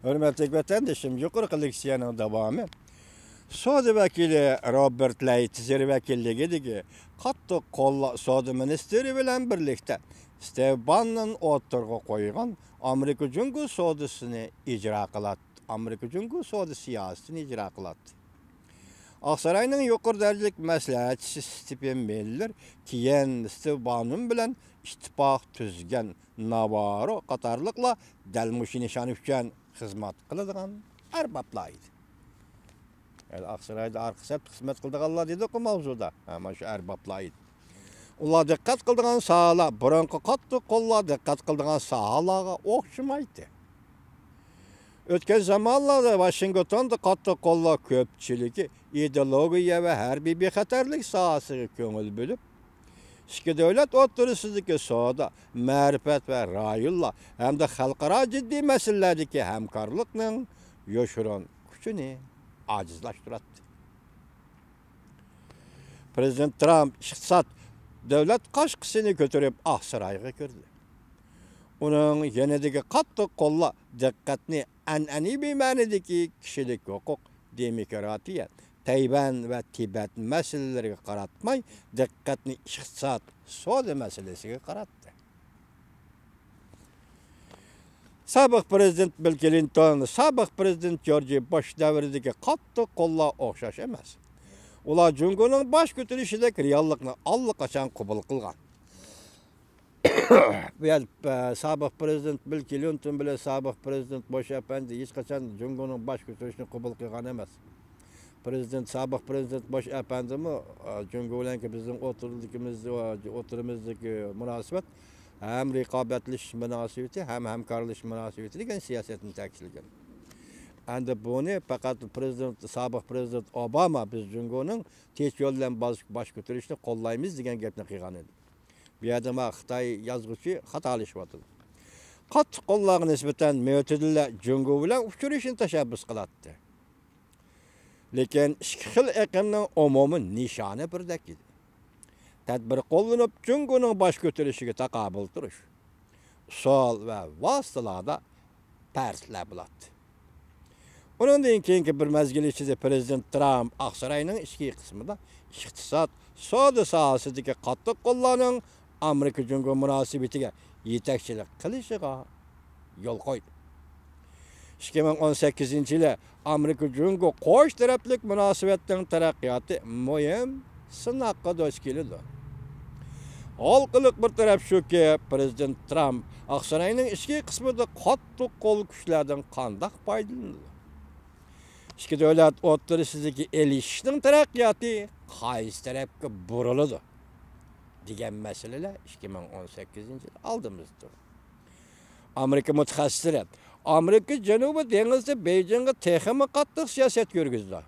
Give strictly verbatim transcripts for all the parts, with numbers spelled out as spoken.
ھۆرمەتلىك ۋەتەندىشىم، يۇقىرىقى لېكسىيەنىڭ داۋامى سودا ۋەكىلى روبېرت لەيتىزېر ۋەكىللىكىدىكى قاتتىق قوللاپ سودا مىنىستىرى بىلەن بىرلىكتە ستېۋ باننون ئوتتۇرىغا قويغان ئامېرىكا جۇڭگو سودىسىنى ئىجرا قىلاتتى، ئامېرىكا جۇڭگو سودا سىياسىتىنى ئىجرا قىلاتتى. ئاقساراينىڭ يۇقىرى دەرىجىلىك مەسلىھەتچىسى ستېفېن مىللېر كېيىن ستېۋ بانون بىلەن ئىتتىپاق تۈزگەن ناۋاررو قاتارلىقلار دەل مۇشۇ نىشان ئۈچۈن خىزمەت قىلىدىغان ئەربابلار ئىدى. يەنى ئاقسارايدا ئارقا سەپتە خىزمەت قىلىدىغانلار دېدۇققۇ ماۋزۇدا. ھە، مانا شۇ ئەربابلار ئىدى. ئۇلار دىققەت قىلىدىغان ساھەلەر بۇرۇنقى قاتتىق قوللار دىققەت قىلىدىغان ساھەلەرگە ئوخشىمايتتى. ئۆتكەن زامانلاردا ۋاشىنگتوندا قاتتىق قوللار كۆپچىلىكى ئىدېئولوگىيە ۋە ھەربىي بىخەتەرلىك ساھەسىگە كۆڭۈل بۆلۈپ، ئىككى دۆلەت ئوتتۇرىسىدىكى سودا، مەرىپەت ۋە رايونلار ھەمدە خەلقئارا جىددىي مەسىلىلەردىكى ھەمكارلىقنىڭ يوشۇرۇن كۈچىنى ئاجىزلاشتۇراتتى. پىرېزىدېنت ترامپ ئىقتىساد، دۆلەت قاشقىسىنى كۆتۈرۈپ ئاقسارايغا كىردى. ئۇنىڭ يېنىدىكى قاتتىق قوللار دىققەتنى ئەنئەنىۋى مەنىدىكى كىشىلىك ھوقۇق، دېموكراتىيە، تەيۋەن ۋە تىبەت مەسىلىلىرىگە قاراتماي، دىققەتنى ئىقتىساد، سودا مەسىلىسىگە قاراتتى. سابىق پىرېزىدېنت بىل كلىنتون، سابىق پىرېزىدېنت جورج بۇش دەۋرىدىكى قاتتىق قوللار ئوخشاش ئەمەس. ئۇلار جۇڭگونىڭ باش كۆتۈرۈشىدەك رېئاللىقنى ئاللىقاچان قوبۇل قىلغان. بۇ يەردە، ئە، سابىق پىرېزىدېنت بىل كلىنتون بىلەن سابىق پىرېزىدېنت بۇش ئەپەندى ھېچقاچان جۇڭگونىڭ باش كۆتۈرۈشىنى قوبۇل قىلغان ئەمەس. پىرېزىدېنت، سابىق پىرېزىدېنت بۇش ئەپەندىمۇ، ئە، جۇڭگو بىلەنكى بىزنىڭ ئوتتۇرىلىكىمىز-، ئوتتۇرىمىزدىكى مۇناسىۋەت ھەم رىقابەتلىشىش مۇناسىۋىتى، ھەم ھەمكارلىشىش مۇناسىۋىتى دېگەن سىياسەتنى تەكىتلىگەن. ئەمدى بۇنى پەقەت پىرېزىدېنت، سابىق پىرېزىدېنت ئوباما بىز جۇڭگونىڭ تىنچ يول بىلەن باش، باش كۆتۈرۈشىنى قوللايمىز دېگەن گەپنى قىلغان ئىدى. بۇ يەردە مانا خىتاي يازغۇچى خاتالىشىۋاتىدۇ. قاتتىق قوللارغا نىسبەتەن مۆتىدىللە جۇڭگو بىلەن ئۇچرىشىشنى تەشەببۇس قىلاتتى. لېكىن ئىككى خىل ئېقىمنىڭ ئومۇمىي نىشانى بىردەك ئىدى. تەدبىر قوللىنىپ، جۇڭگونىڭ باش كۆتۈرۈشىگە تاقابىل تۇرۇش، ئۇسۇل ۋە ۋاسىتىلاردا پەرقلەر بولاتتى. ئۇنىڭدىن كېيىنكى بىر مەزگىل ئىچىدە پىرېزىدېنت ترامپ ئاقساراينىڭ ئىچكى قىسمىدا ئىقتىساد، سودا ساھەسىدىكى قاتتىق قوللارنىڭ ئامېرىكا جۇڭگو مۇناسىۋىتىگە يېتەكچىلىك قىلىشىغا يول قويدى. ئىككى مىڭ ئون سەككىزىنچى يىلى ئامېرىكا جۇڭگو قوش تەرەپلىك مۇناسىۋەتنىڭ تەرەققىياتى مۇھىم سىناققا دۇچ كېلىدۇ. ھالقىلىق بىر تەرەپ شۇكى، پىرېزىدېنت ترامپ ئاقساراينىڭ ئىچكى قىسمىدا قاتتىق قول كۈچلەردىن قانداق پايدىلىنىدۇ؟ ئىككى دۆلەت ئوتتۇرىسىدىكى ئېلىشىشنىڭ تەرەققىياتى قايسى تەرەپكە بۇرۇلىدۇ؟ دېگەن مەسىلىلەر ئىككى مىڭ ئون سەككىزىنچى يىل ئالدىمىزدا تۇرىدۇ. ئامېرىكا مۇتەخەسسىسلىرى ئامېرىكا جەنۇبىي دېڭىزدا بېيجىڭغا تېخىمۇ قاتتىق سىياسەت يۈرگۈزىدۇ.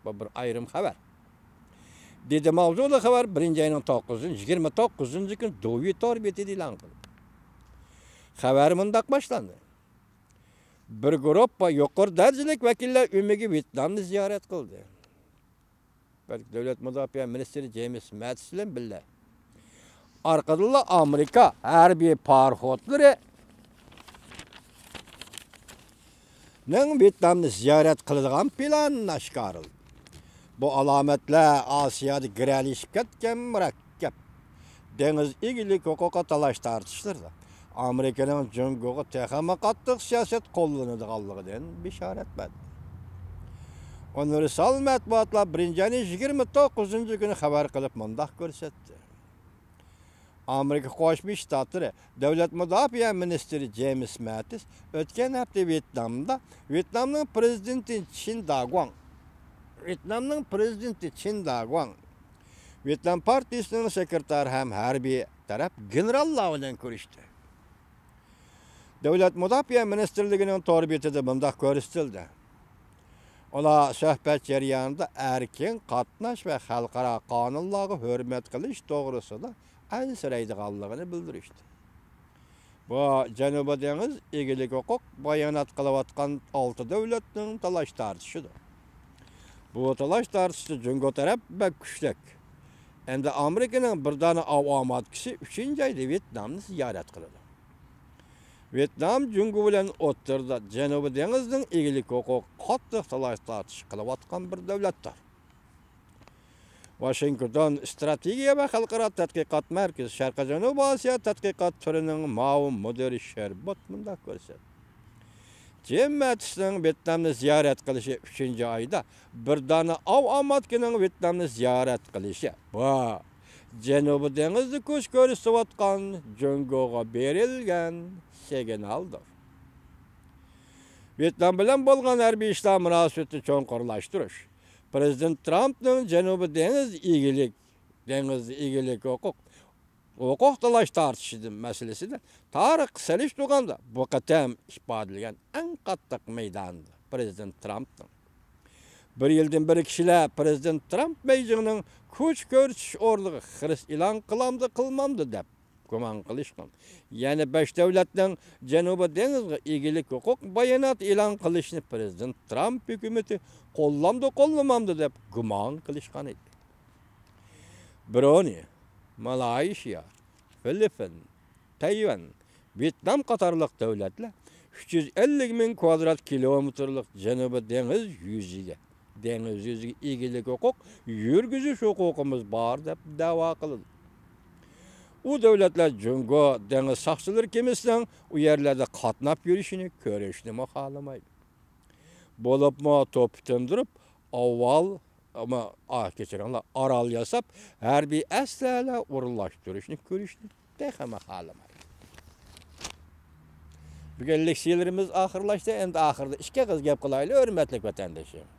بۇ بىر ئايرىم خەۋەر. دېدى ماۋزۇلۇق خەۋەر بىرىنچى ئاينىڭ توققۇزىنچى، يىگىرمە توققۇزىنچى كۈنى دۇۋى تور بېتىدە ئېلان قىلدى. خەۋەر مۇنداق باشلاندى. بىر گۇرۇپپا يۇقىرى دەرىجىلىك ۋەكىللەر ئۆمىكى ۋيېتنامنى زىيارەت قىلدى. بەلكى دۆلەت مۇداپىئە مىنىستىرى جېيمىس ماتىس بىلەن بىللە. ئارقىدىنلا ئامېرىكا ھەربىي پاراخوتلىرى نىڭ ۋيېتنامنى زىيارەت قىلىدىغان پىلانى ئاشكارىلىدى. بۇ ئالامەتلەر ئاسىيادا گىرەلىشىپ كەتكەن مۇرەككەپ دېڭىز ئىگىلىك ھوقۇقى تالاش-تارتىشلىرىدا ئامېرىكىنىڭ جۇڭگوغا تېخىمۇ قاتتىق سىياسەت قوللىنىدىغانلىقىدىن بېشارەت بەردى. ئۇنىۋېرسال مەتبۇئاتلار بىرىنچى ئاينىڭ يىگىرمە توققۇزىنچى كۈنى خەۋەر قىلىپ مۇنداق كۆرسەتتى. ئامېرىكا قوشما شتاتلىرى دۆلەت مۇداپىئە مىنىستىرى جېيمىس ماتىس ئۆتكەن ھەپتە ۋيېتنامدا ۋيېتنامنىڭ پىرېزىدېنتى چىن داگۇاڭ، ۋيېتنامنىڭ پىرېزىدېنتى چىن داگۇاڭ، ۋيېتنام پارتىيىسىنىڭ سېكرېتارى ھەم ھەربىي تەرەپ گېنېراللار بىلەن كۆرۈشتى. دۆلەت مۇداپىئە مىنىستىرلىكىنىڭ تور بېتىدە مۇنداق كۆرسىتىلدى: ئۇلار سۆھبەت جەريانىدا ئەركىن قاتناش ۋە خەلقئارا قانۇنلارغا ھۆرمەت قىلىش توغرىسىدا ئەنسىرەيدىغانلىقىنى بىلدۈرۈشتى. بۇ جەنۇبىي دېڭىز ئىگىلىك ھوقۇق بايانات قىلىۋاتقان ئالتە دۆلەتنىڭ تالاش-تارتىشىدۇر. بۇ تالاش-تارتىشتا جۇڭگو تەرەپ بەك كۈچلۈك. ئەمدى ئامېرىكىنىڭ بىر دانە ئاۋۇ ئامادىكىسى ئۈچىنچى ئايدا ۋيېتنامنى زىيارەت قىلىدۇ. ۋيېتنام جۇڭگو بىلەن ئوتتۇرىدا جەنۇبىي دېڭىزنىڭ ئىگىلىك ھوقۇقى قاتتىق تالاش-تارتىش قىلىۋاتقان بىر دۆلەتتۇر. ۋاشىنگتون ئىستراتېگىيە ۋە خەلقئارا تەتقىقات مەركىزى شەرقىي جەنۇبىي ئاسىيا تەتقىقات تۈرىنىڭ مۇئاۋىن مۇدىرى شېربوت مۇنداق كۆرسەتتى. جىم مەتىسنىڭ ۋيېتنامنى زىيارەت قىلىشى ئۈچىنچى ئايدا بىر دانە ئاۋۇ ئاماتكىنىڭ ۋيېتنامنى زىيارەت قىلىشى بۇ جەنۇبىي دېڭىزدا كۈچ كۆرسىتىۋاتقان جۇڭگوغا بېرىلگەن سىگنالدۇر. ۋيېتنام بىلەن بولغان ھەربىي ئىشلار مۇناسىۋىتىنى چوڭقۇرلاشتۇرۇش، پىرېزىدېنت ترامپنىڭ جەنۇبىي دېڭىز ئىگىلىك، دېڭىزدا ئىگىلىك ھوقۇق، ھوقۇق تالاش تارتىشى مەسىلىسىدە تارىخقا سېلىشتۇرغاندا بۇ قېتىم ئىپادىلىگەن ئەڭ قاتتىق مەيداندۇر پىرېزىدېنت ترامپنىڭ. بىر يىلدىن بېرى كىشىلەر پىرېزىدېنت ترامپ بېيجىڭنىڭ كۈچ كۆرسىتىش ئورنىغا خىرىس ئېلان قىلامدۇ، قىلمامدۇ دەپ گۇمان قىلىشقان. يەنە بەش دۆلەتنىڭ جەنۇبىي دېڭىزغا ئىگىلىك ھوقۇق باياناتى ئېلان قىلىشىنى پىرېزىدېنت ترامپ ھۆكۈمىتى قوللامدۇ، قوللىمامدۇ دەپ گۇمان قىلىشقان ئىدى. برۇنېي، مالايشىيا، فىلىپپىن، تەيۋەن، ۋيېتنام قاتارلىق دۆلەتلەر ئۈچ يۈز ئەللىك مىڭ كۋادرات كىلومېتىرلىق جەنۇبىي دېڭىز يۈزىگە، دېڭىز يۈزىگە ئىگىلىك ھوقۇق، يۈرگۈزۈش ھوقۇقىمىز بار دەپ دەۋا قىلىدۇ. ئۇ دۆلەتلەر جۇڭگو دېڭىز ساقچىلىرى كېمىسىنىڭ ئۇ يەرلەردە قاتناپ يۈرۈشىنى كۆرۈشنىمۇ خالىمايدۇ. بولۇپمۇ توپا تىندۇرۇپ، ئاۋۋال، ئاما، ئا، كەچۈرۈڭلار، ئارال ياساپ، ھەربىي ئەسلىھەلەر ئورۇنلاشتۇرۇشنى كۆرۈشنى تېخىمۇ خالىمايدۇ. بۈگۈنلۈك شېئىرىمىز ئاخىرلاشتى. ئەمدى ئاخىرىدا ئىككى ئېغىز گەپ قىلايلى، ھۆرمەتلىك ۋەتەندىشىم.